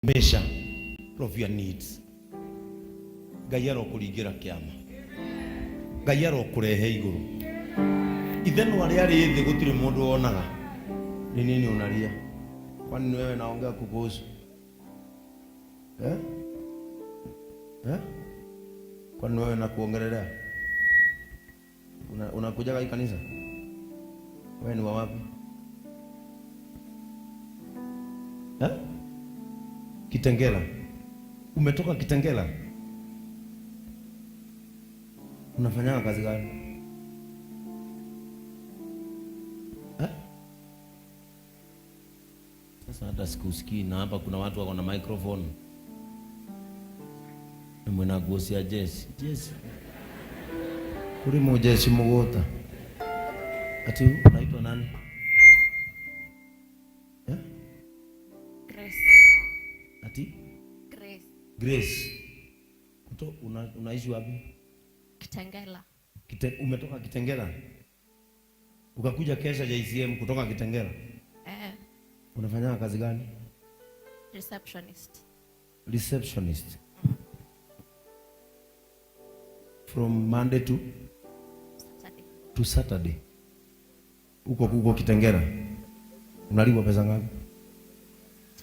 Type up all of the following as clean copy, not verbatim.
Measure of your needs. Ngai arokũringĩra kĩama. Ngai arokũrehe igũrũ. Ithenwa rĩa rĩ thĩ gũtirĩ mũndũ wonaga. Ni nini unalia? Kwani ni wewe naongea kukuhusu? Eh? Eh? Kwani wewe nakuongelelea? Unakujaga hii kanisa? Wewe ni wa wapi? Eh? Kitengela. Umetoka Kitengela? Unafanyaga kazi gani? Eh? Sasa hata sikusikii na hapa kuna watu wako na microphone. Mwena nguo cia jeshi. Jeshi. Kuri mujeshi mugota. Ati unaitwa nani? Eh? Grace. Ati? Grace. Grace. Kuto, unaishi wapi? Kitengela. Umetoka Kitengela? Ukakuja kesha JCM kutoka Kitengela? Eh. Unafanya kazi gani? Receptionist. Receptionist. From Monday to Saturday. To Saturday. Uko huko Kitengela. Unalipwa pesa ngapi?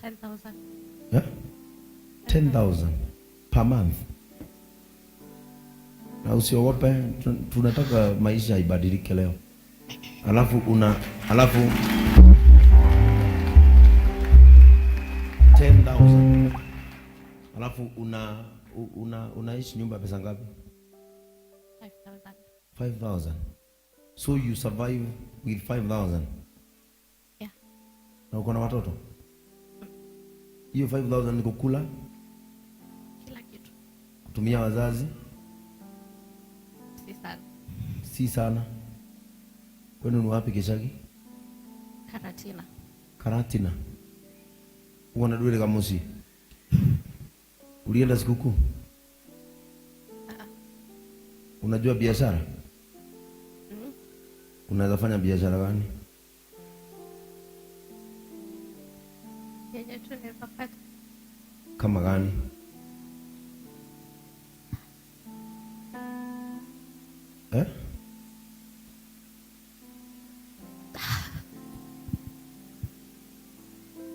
10,000. Yeah? 10,000 per month. Na usiogope, tunataka maisha ibadilike leo. Alafu 10,000. Alafu unaishi nyumba pesa ngapi? 5,000. 5,000. So you survive with 5,000. Yeah. Na uko na watoto? Hiyo 5,000 ni kukula? Kila kitu. Kutumia wazazi? Si sana. Si sana. Kwenu ni wapi Gicagi? Karatina. Karatina. Uko na dwele kamusi? Ulienda sikukuu? Unajua biashara? Unaweza fanya biashara gani? Yenye tu naweza pata. Kama gani? Eh?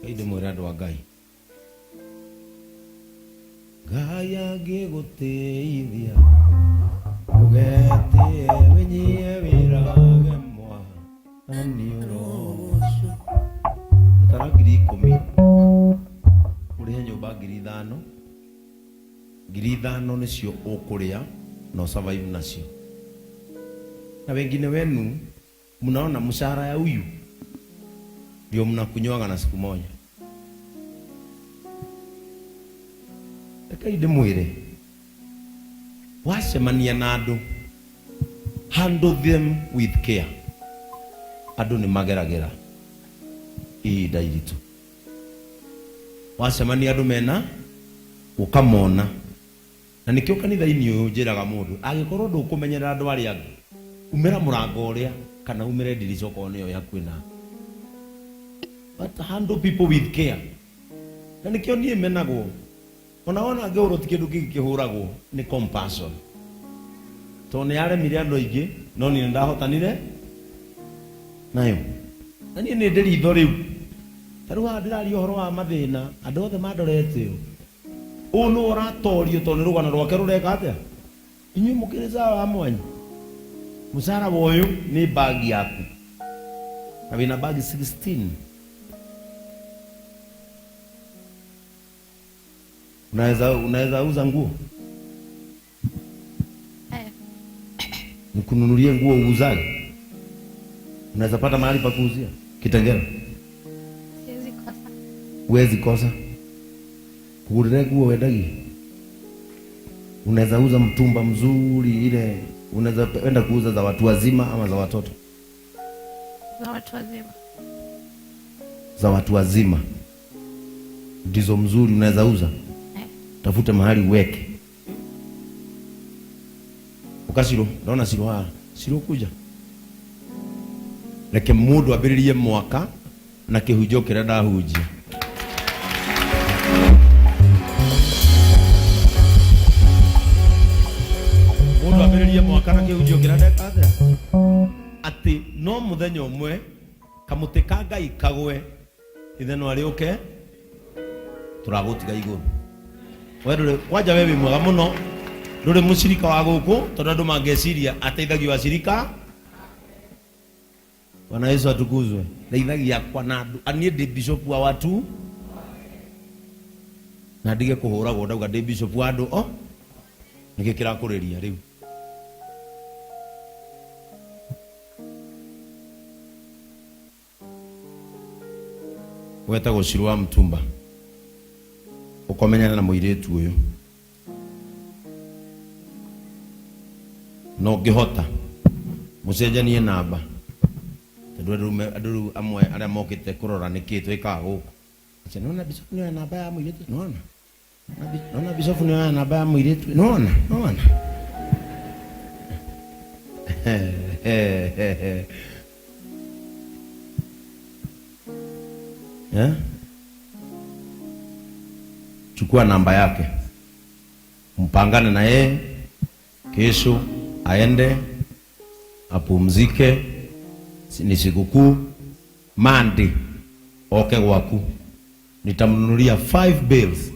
Ngai ndĩmwĩre andũ a Ngai. Ngai angĩgũteithia, ũgetĩe wĩnyie wĩrage Mwathani ũrogocwo. Tara ngiri ikũmi, ũrĩhe nyũmba ngiri ithano. Ngiri ithano nĩcio ũkũrĩa na ũsurvive nacio. Na wengine wenu mnaona mshahara ya huyu ndio mnakunywaga na siku moja. Reke ndĩmwĩre, wacemania na andũ, handle them with care. Andũ nĩ mageragĩra ihinda iritũ. Wacemania andũ mena ũkamona. Na nĩkĩo kanitha-inĩ ũyũ njĩraga mũndũ, angĩkorwo ndũkũmenyerera andũ arĩa angĩ, umĩra mũrango ũrĩa kana umĩre ndirica okorwo nĩyo ĩ hakuhĩ nawe. But handle people with care. Na nĩkĩo niĩ menagwo. Ona wona ngĩhũrwo ti kĩndũ kĩngĩ kĩhũragwo, nĩ compassion. Tondũ nĩ yaremire andũ aingĩ, no niĩ nĩndahotanire nayo. Na niĩ nĩ ndĩ ritho rĩu. Ta rĩu haha ndĩraria ũhoro wa mathĩna, andũ othe mandorete ũũ. Ũũ nĩwe ũratorio tondũ nĩ rũgano rwake rũreka atĩa? Inyuĩ mũkĩrĩ sawa wa mwanya. Mũcara wa ũyũ nĩ bagi yaku. Na wĩna bagi 16. Unaweza uza nguo? Nikununulie nguo uuzaje? Unaweza pata mahali pa kuuzia? Kitengela. Siwezi kosa. Huwezi kosa. Kugurire nguo wendagie? Unaweza uza mtumba mzuri ile, unaweza enda kuuza za watu wazima ama za watoto? Za watu wazima. Za watu wazima. Ndizo mzuri unaweza uza? Tafute mahali uweke. Ukashiro, naona siro haha. Siro kuja. Reke mundu ambiririe mwaka na kihunjio kiria ndahunjia. No muthenya ũmwe kamũtĩ ka Ngai kagwe ithenwa rĩũke tũragũtiga igũrũ. We ndũrĩ kwanja, we wĩ mwega mũno, ndũrĩ mũcirika wa gũkũ, tondũ andũ mangĩciria ateithagio acirika. Bwana Yesu atukuzwe. Ndeithagia akwa na andũ niĩ ndĩ bishop wa watu na ndige kũhũragwo ndauga ndĩ bishop wa andũ o nĩkĩ kĩrakũrĩria rĩu. Wetagwo Shiru wa Mtumba, ũkomenyana na mũirĩtu ũyũ na ũngĩhota mũcenjanie namba, tondũ andũ rĩu amwe arĩa mokĩte kũrora nĩkĩ twĩkaga gũkũ. Aca, nĩwona bishop nĩoya namba ya mũirĩtu, nĩwona nĩwona bishop nĩoya namba ya mũirĩtu, nĩwona nĩwona. Eh? Chukua namba yake, mpangane na yeye kesho, aende apumzike, ni sikukuu. Monday oke gwaku, nitamnunulia 5 bales.